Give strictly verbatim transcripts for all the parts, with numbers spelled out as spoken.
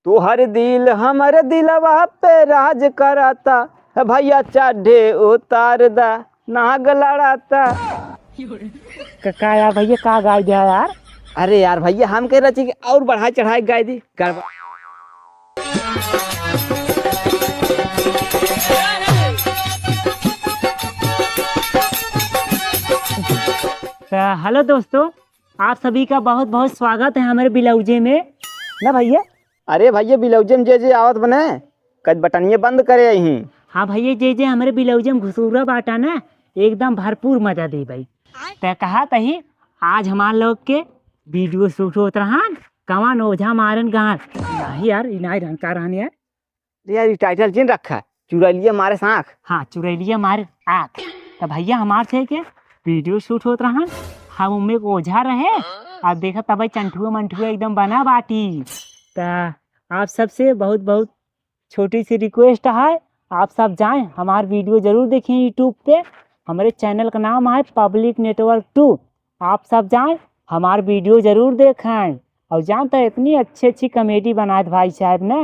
तोहर दिल हमर दिलवा पे राज करता, भैया चड्ढे उतार दा, नाग लड़ाता। क-, का यार भैया, का गाय दिया यार? अरे यार भैया, हम कह रहे कि और बढ़ाई चढ़ाई गाय दी, गड़बड़। तो हेलो दोस्तों, आप सभी का बहुत बहुत स्वागत है हमारे बिलौजे में ना भैया। अरे भैया, बिलौजे में जे जे आवत बने, कद बटनिया बंद करे आई। हाँ भैया, जे जे हमारे बिलौजे में घुसूरा बाटा ना, एकदम भरपूर मजा दे भाई। त कहा तही, आज हमार लोग के वीडियो शूट होत रहन, कवन ओझा मारन गान। नहीं यार, ई नहीं रहन, का रहन यार? अरे यार, ई टाइटल जिन रखा, चुरैलिया मारे साँख। हाँ, चुरैलिया मारे आँख। त भैया हमार से के वीडियो शूट होत रहन, हम उम्मे के ओझा रहे। अब देखा तब चंठुआ मंठुआ एकदम बना बाटी। त आप सबसे बहुत बहुत छोटी सी रिक्वेस्ट है, आप सब जाएं हमार वीडियो जरूर देखें YouTube पे। हमारे चैनल का नाम है पब्लिक नेटवर्क टू। आप सब जाएं हमार वीडियो जरूर देखें। और जानता है इतनी अच्छी अच्छी कॉमेडी बनाए भाई साहब ने,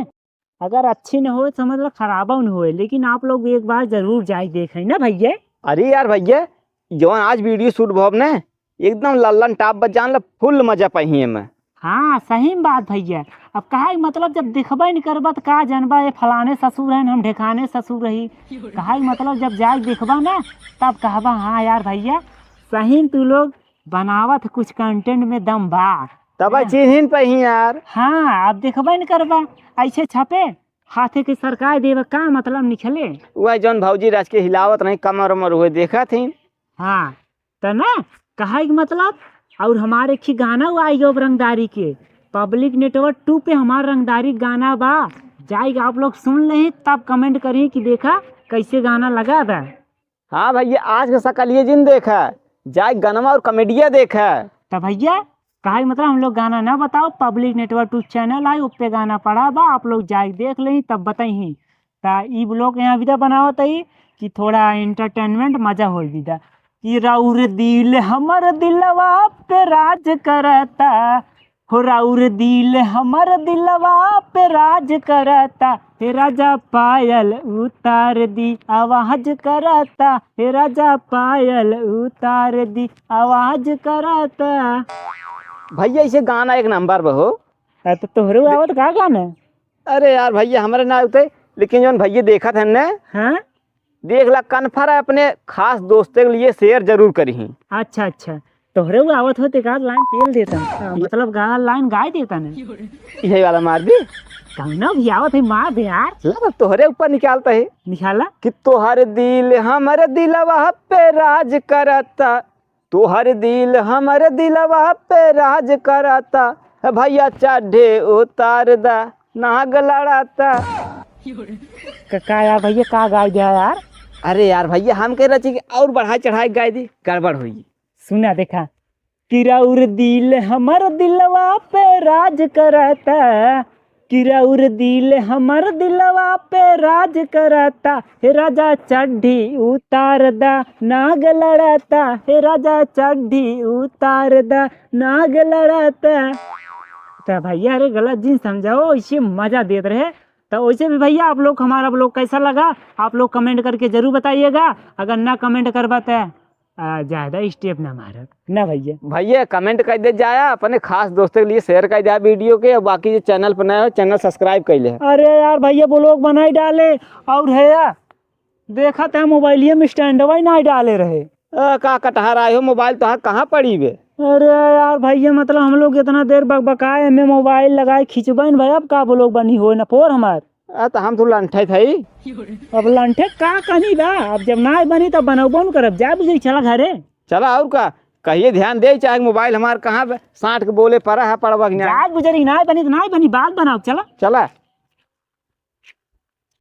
अगर अच्छी न होए, समझ लो खराबा न होए, लेकिन आप लोग एक बार जरूर जाए देखें ना भैया। अरे यार भैया, जौन आज वीडियो शूट भव ने, एकदम लल्लन टाप बा, जान लो फुल मजा पाई एमे। हाँ, सही में बात भैया। अब कहा कि मतलब जब देखबे न करबा त का जानबा ये फलाने ससुर हैं, हम ढेकाने ससुर रही। कहा कि मतलब जब जाए देखबा ना, तब कहबा हाँ यार भैया, सही में तू लोग बनावत कुछ कंटेंट में दम बा। तब है ना? चिन्हिन पही यार। हाँ, अब देखबे न करबा, ऐसे छपे, हाथे के सरकाए देबा, का मतलब निकले? वह जौन भौजी राज के हिलावत नहीं, कमर उमर हुए देखत ही। हाँ, त ना, कहे के मतलब, और हमारे एक ही गाना हुआ आई अब रंगदारी के, पब्लिक नेटवर्क टू पे हमार रंगदारी गाना बा, जाइके आप लोग सुन लेही, तब कमेंट करी कि देखा कैसे गाना लगा बा। हाँ भैया, आज के सकलिए जिन देखा, जाए गनवा और कॉमेडिया देखा। त भैया, कहे के मतलब हम लोग गाना ना बताओ, पब्लिक नेटवर्क टू चैनल आए, उस पे गाना पड़ा बा, आप लोग जाए देख लेही, तब बताई। त ई ब्लॉग यहाँ विदा बनावत हई कि थोड़ा एंटरटेनमेंट मजा होई विदा। कि राउर दिल हमर दिलवा पे राज करता, हो राउर दिल हमर दिलवा पे राज करता, हे राजा पायल उतार दी आवाज करता, हे राजा पायल उतार दी आवाज करता। भैया, इसे गाना एक नंबर बा हो। आ, तो तोहरे आवत का गाना? अरे यार भैया, हमरे ना उते, लेकिन जौन भैया देखत हैं ने, हाँ? देख ला, कन्फर्म अपने खास दोस्ते के लिए शेयर जरूर करिही। अच्छा, अच्छा, तोहरे वो आवत होते का लाइन पेल देता है, हाँ, ये मतलब गा लाइन गाय देता ने। यही वाला मार दी। कौनो भी आवत है मार दे यार। ला, तोहरे ऊपर निकालता है। निकाला। कि तोहर दिल हमर दिलवा पे राज करता, तोहर दिल हमर दिलवा पे राज करता, भैया चड्ढे उतार दा, नाग लड़ाता। का, का यार भैया, का गाय दिया यार? अरे यार भैया, हम कह रहे कि और बढ़ाई चढ़ाई गाय दी, गड़बड़ होई। सुना देखा, कि राउर दिल हमर दिलवा पे राज करता, कि राउर दिल हमर दिलवा पे राज करता, हे राजा चड्ढी उतार दा, नाग लड़ाता, हे राजा चड्ढी उतार दा, नाग लड़ाता। त भैया, अरे गलत जिन समझाओ, इसे मजा देत रहे। त वैसे भी भैया, आप लोग, हमारा ब्लॉग कैसा लगा, आप लोग कमेंट करके जरूर बताइएगा। अगर ना कमेंट करबा त आ, ज्यादा स्टेप ना मारब ना भैया। भैया, कमेंट कर दे जाया, अपने खास दोस्तों के लिए शेयर कर दिया वीडियो के, और बाकी जो चैनल पर नए हो, चैनल सब्सक्राइब कर ले। अरे यार भैया, ब्लॉग बनाई डाले, और है यार, देखत है मोबाइलिया में स्टैंडवा ही ना डाले रहे। आ, का कटहर आए हो, मोबाइल तोहार कहाँ पड़ी बे? अरे यार भैया, मतलब हम लोग इतना देर बकबकाए, हमें मोबाइल लगाए खींचबे न भाई, अब का ब्लॉग बनी हो ना पोर हमार। आ, तो हम तो लंठे थे। अब लंठे का कमी बा, अब जब ना बनी तब बनौबो न करब, जा बुझे चला घरे। चला और का, कहिए ध्यान दे, चाहे मोबाइल हमार कहाँ बे, साठ के बोले पड़ा है, पड़वा कि ना। जा बुझे ना बनी तो ना बनी, बात बनाओ, चला। चला।